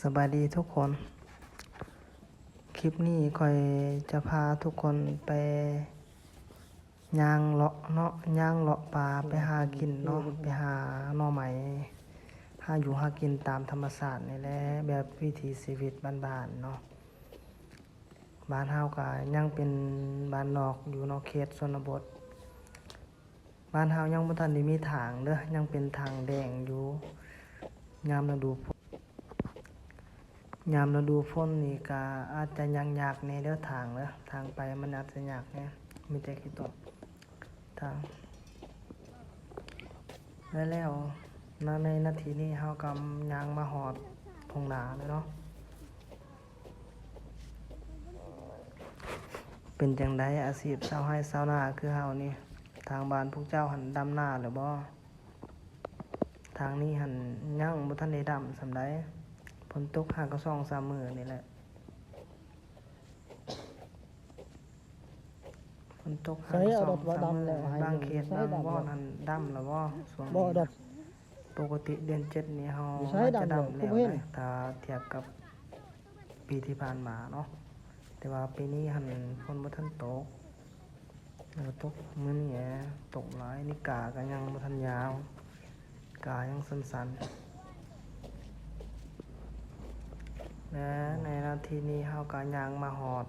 ສະບາຍດີທຸກຄົນ, ຄລິບນີ້ຂ້ອຍຈະພາທຸກຄົນໄປຍ່າງເລາະເນາະ, ຍ່າງເລາະປ່າ ໄປຫາກິນເນາະ, ໄປຫາໜໍ່ໄມ້, ຫາຢູ່ຫາກິນຕາມທຳມະຊາດນີ້ແຫຼະ, ແບບວິຖີຊີວິດບ້ານໆເນາະ. ບ້ານເຮົາກະຍັງເປັນບ້ານນອກຢູ່ເນາະ, ເຂດຊົນນະບົດ. ບ້ານເຮົາຍັງບໍ່ທັນໄດ້ມີທາງເດີ້, ຍັງເປັນທາງແດງຢູ່. ຍາມລະດູຝົນ, ຍາມລະດູຝົນນີ້ກະອາດຈະຍັງຍາກແດ່ເດີ້, ທາງເດີ້, ທາງໄປມັນອາດຈະຍາກແດ່, ມີແຕ່ຂີ້ຕົມທາງ. ແລະແລ້ວ ໃນນາທີນີ້ເຮົາກະຍ່າງມາຮອດທົ່ງນາແລ້ວເນາະ. ເປັນຈັ່ງໃດອາຊີບຊາວໄຮ່ຊາວນາຄືເຮົານີ້? ທາງບ້ານພວກເຈົ້າຫັ້ນດຳນາແລ້ວບໍ່? ທາງນີ້ຫັ້ນຍັງບໍ່ທັນໄດ້ດຳສ່ຳໃດ, ຝົນຕົກຫາກະສອງສາມມື້ນີ້ແຫຼະ. ຝົນຕົກຫາກະສອງສາມມື້, ບາງເຂດບາງບ່ອນຫັ້ນດຳແລ້ວບໍ່ຊ່ວງນີ້? ປົກກະຕິເດືອນເຈັດນີ້ເຮົາໜ້າຈະດຳແລ້ວນະ ຖ້າທຽບກັບປີທີ່ຜ່ານມາເນາະ, ແຕ່ວ່າປີນີ້ຫັ້ນຝົນບໍ່ທັນຕົກ, ແລ້ວກໍຕົກມື້ນີ້ແຫຼະ, ຕົກຫຼາຍ, ນີ້ກາກໍຍັງບໍ່ທັນຍາວ, ກາຍັງສັ້ນໆ. ແລະໃນນາທີນີ້ເຮົາກໍຍ່າງມາຮອດ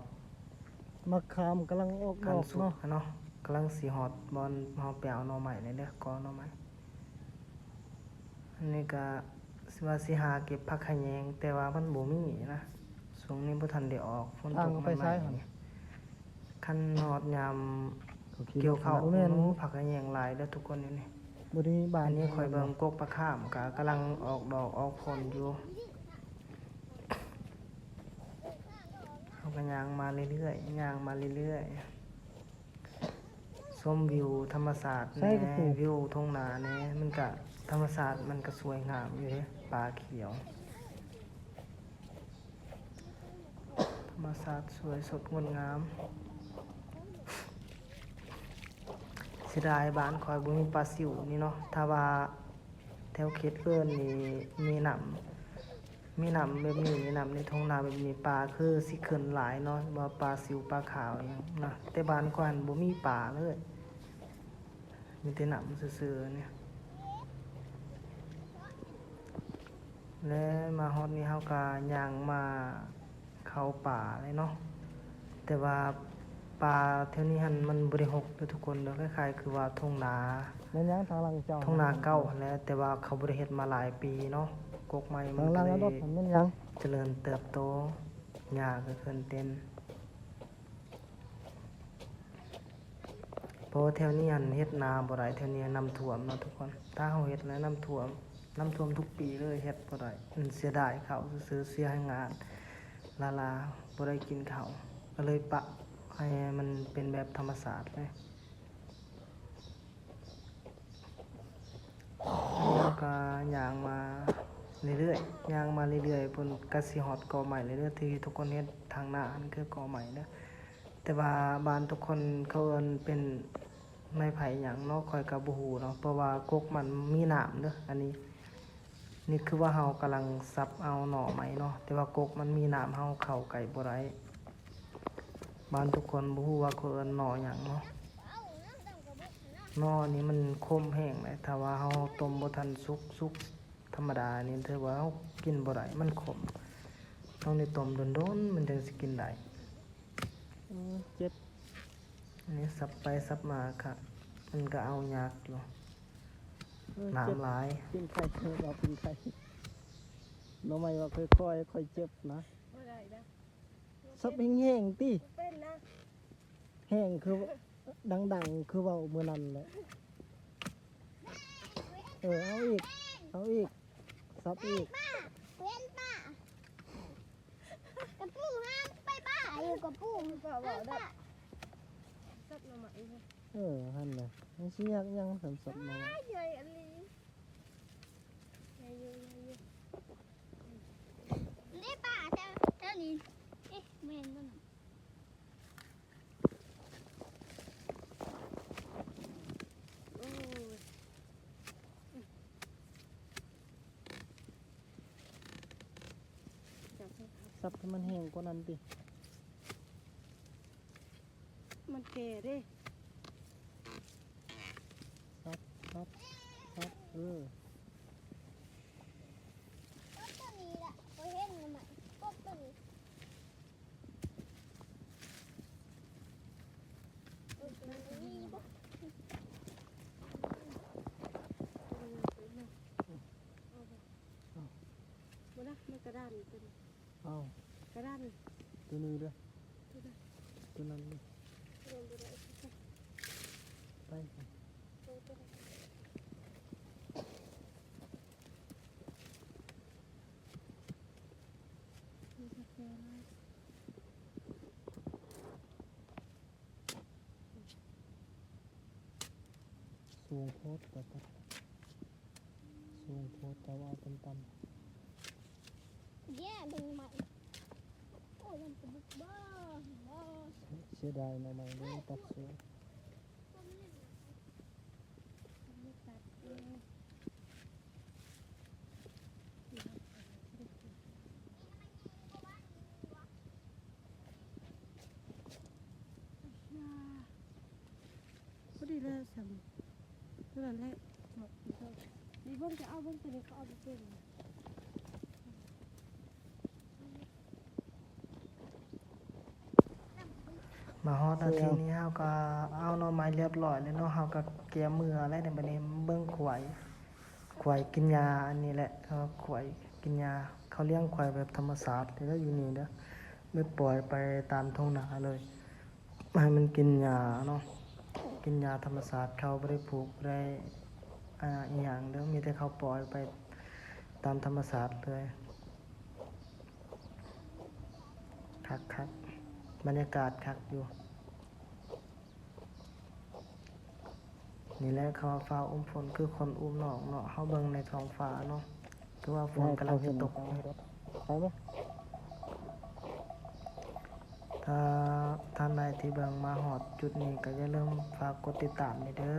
ໝາກຂາມກຳລັງອອກດອກເນາະ, ກຳລັງຊິຮອດບ່ອນເຮົາໄປເອົາໜໍ່ໄມ້ແລ້ວເດີ້, ກໍໜໍ່ໄມ້. ອັນນີ້ກະຊິວ່າຊິຫາເກັບຜັກຂະແຍງ, ແຕ່ວ່າມັນບໍ່ມີນະ, ຊ່ວງນີ້ບໍ່ທັນໄດ້ອອກ, ຝົນຕົກໃໝ່ໆນີ້. ຄັນຮອດຍາມກ່ຽວເຂົ້າ, ໂອ້ ຜັກຂະແຍງຫຼາຍເດີ້ທຸກຄົນ, ຢູ່ນີ້. ອັນນີ້ຂ້ອຍເບິ່ງກົກປາຂາມກະກຳລັງອອກດອກອອກຜົນຢູ່. ເຮົາກໍຍ່າງມາເລື້ອຍໆ, ຍ່າງມາເລື້ອຍໆ. ຊົມວິວທຳມະຊາດແດ່, ວິວທົ່ງນາແດ່, ມັນກະ ທຳມະຊາດມັນກະສວຍງາມຢູ່ເດ້, ປ່າຂຽວ, ທຳມະຊາດສວຍສົດງົດງາມ. ເສຍດາຍບ້ານຂ້ອຍບໍ່ມີປາຊິວນີ້ເນາະ, ຖ້າວ່າແຖວເຂດເອີ່ນນີ້ມີນ້ຳ ມີນ້ຳແບບນີ້, ມີນ້ຳໃນທົ່ງນາແບບນີ້, ປາຄືຊິຂຶ້ນຫຼາຍເນາະ, ວ່າປາຊິວປາຂາວອີ່ຫຍັງນະ, ແຕ່ບ້ານຂ້ອຍຫັ້ນບໍ່ມີປາເລີຍ, ມີແຕ່ນ້ຳຊື່ໆນີ້. ແລະມາຮອດນີ້ເຮົາກະຍ່າງມາເຂົ້າປ່າເລີຍເນາະ, ແຕ່ວ່າປ່າແຖວນີ້ຫັ້ນມັນບໍ່ໄດ້ຮົກເດີ້ທຸກຄົນເດີ້, ຄ້າຍໆຄືວ່າທົ່ງນາ, ແມ່ນຫຍັງທາງຫຼັງເຈົ້າ? ທົ່ງນາເກົ່າຫັ້ນແຫຼະ, ແຕ່ວ່າເຂົາບໍ່ໄດ້ເຮັດມາຫຼາຍປີເນາະ, ກົກໃໝ່ມັນກໍເລີຍຈະເລີນເຕີບໂຕ, ຫຍ້າກໍຂຶ້ນເຕັມ. ເພາະວ່າແຖວນີ້ຫັ້ນເຮັດນາບໍ່ໄດ້, ແຖວນີ້ນ້ຳຖ້ວມເນາະທຸກຄົນ, ຖ້າເຮົາເຮັດແລ້ວນ້ຳຖ້ວມ, ນ້ຳຖ້ວມທຸກປີເລີຍ, ເຮັດບໍ່ໄດ້. ມັນເສຍດາຍເຂົ້າຊື່ໆ, ເສຍແຮງງານລ້າໆ, ບໍ່ໄດ້ກິນເຂົ້າ, ກໍເລີຍປະໃຫ້ມັນເປັນແບບທຳມະຊາດເລີຍ. ແລ້ວກໍຍ່າງມາເລື້ອຍໆ, ຍ່າງມາເລື້ອຍໆ, ເພິ່ນກໍຊິຮອດກໍໄມ້ເລື້ອຍໆ, ທີ່ທຸກຄົນເຫັນທາງໜ້າຫັ້ນຄືກໍໄມ້ເດີ້. ແຕ່ວ່າບ້ານທຸກຄົນເຂົາເອີ້ນເປັນໄມ້ໄຜ່ຫຍັງເນາະ, ຂ້ອຍກໍບໍ່ຮູ້ເນາະ, ເພາະວ່າກົກມັນມີນ້ຳເດີ້. ອັນນີ້ ນີ້ຄືວ່າເຮົາກຳລັງສັບເອົາໜໍ່ໄມ້ເນາະ, ແຕ່ວ່າກົກມັນມີນ້ຳ, ເຮົາເຂົ້າໃກ້ບໍ່ໄດ້. ບ້ານທຸກຄົນບໍ່ຮູ້ວ່າເຂົາເອີ້ນໜໍ່ຫຍັງເນາະ. ໜໍ່ນີ້ມັນຂົມແຮງເດ້, ຖ້າວ່າເຮົາຕົ້ມບໍ່ທັນສຸກ, ສຸກທຳມະດານີ້ຖືວ່າເຮົາກິນບໍ່ໄດ້, ມັນຂົມ. ຕ້ອງໄດ້ຕົ້ມດົນໆ ມັນຈັ່ງຊິກິນໄດ້. ເອີ ເຈັບ. ອັນນີ້ສັບໄປສັບມາກະ ມັນກະເອົາຍາກຢູ່. ເອີ ນ້ຳຫຼາຍ. ເຈັບ ເປັນໄຂ້, ເວົ້າເປັນໄຂ້. ໜໍ່ໄມ້ວ່າຄ່ອຍໆ ຄ່ອຍເຈັບນະ. ບໍ່ໄດ້ນະ. ສັບແຮງໆ ຕິ. ເປັນນະ. ແຮງຄື ດັງໆ ຄືເວົ້າມື້ນັ້ນແຫຼະ. ເອີ ເອົາອີກ, ເອົາອີກ, ສັບອີກ. ເຫັນປາ, ເຫັນປາ. ກະປູຫາໄປປາຢູ່ກະປູ. ປາເວົ້າໄດ້. ສັບໜໍ່ໄມ້. ເອີ ຫັ້ນແຫຼະ. ມັນຊິຍາກຫຍັງ ສັບໜໍ່ໄມ້. ໃຫຍ່ອີ່ຫຼີ. ໃຫຍ່ຢູ່, ໃຫຍ່ຢູ່. ເດ້ປາແຖວ, ແຖວນີ້. ເອະ ແມ່ນບໍ່ນະ? ໂອ້ຍ. ສັບໃຫ້ມັນແຫ້ງກວ່ານັ້ນຕິ. ມັນແກ່ເດ້. ສັບ ສັບ ສັບ ເອີ. ກົບຕົວນີ້ລະ ບໍ່ເຫັນມັນ ກົບຕົວນີ້. ບໍ່ນະ ມັນກະດ້ານຕົວນີ້. ເອົາ ກະດານ ຕົວນີ້ເດີ ຕົວນັ້ນ ຕົວນັ້ນເດີ ໄປ ສູງໂພດ ກະຕັດ ສູງໂພດ ກະເອົາຕ່ຳໆ. ເຢ້ ເບິ່ງໃໝ່. ໂອ້ຍ ມັນກະບຸກບໍ່ ບໍ່ ເສຍດາຍໜໍ່ໄມ້ເດ້ ຕັດສວຍ. ພໍດີແລ້ວ ຊ່ຳ ເທົ່ານັ້ນແຫຼະ. ດີເບິ່ງ ຈະເອົາເບິ່ງ ໂຕນີ້ເຂົາເອົາບໍ່ເປັນ. ມາຮອດນາທີນີ້ ເຮົາກະເອົາໜໍ່ໄມ້ລຽບຮ້ອຍແລ້ວເນາະ, ເຮົາກະກຽມເມືອແລ້ວ. ບັດນີ້ເບິ່ງຄວາຍ ຄວາຍກິນຫຍ້າອັນນີ້ແຫຼະ, ຄວາຍກິນຫຍ້າ. ເຂົາລ້ຽງຄວາຍແບບທຳມະຊາດເດີ ຢູ່ນີ້ເດີ, ແບບປ່ອຍໄປຕາມທົ່ງນາເລີຍ ໃຫ້ມັນກິນຫຍ້າເນາະ, ກິນຫຍ້າທຳມະຊາດ. ເຂົາບໍ່ໄດ້ຜູກ ບໍ່ໄດ້ ອ່າ ອີ່ຫຍັງເດີ, ມີແຕ່ເຂົາປ່ອຍໄປຕາມທຳມະຊາດເລີຍ. ຄັກໆ ບັນຍາກາດຄັກຢູ່. ນີ້ແຫຼະ ເຂົາວ່າຟ້າອຸ້ມຝົນ ຄືຄົນອຸ້ມນ້ອງເນາະ. ເຮົາເບິ່ງໃນທ້ອງຟ້າເນາະ ຄືວ່າຝົນກຳລັງຈະຕົກ. ໄປເບິ່ງ ໄປເບິ່ງ. ຖ້າທ່ານໃດທີ່ເບິ່ງມາຮອດຈຸດນີ້ ກະຢ່າລືມຝາກກົດຕິດຕາມແດ່ເດີ.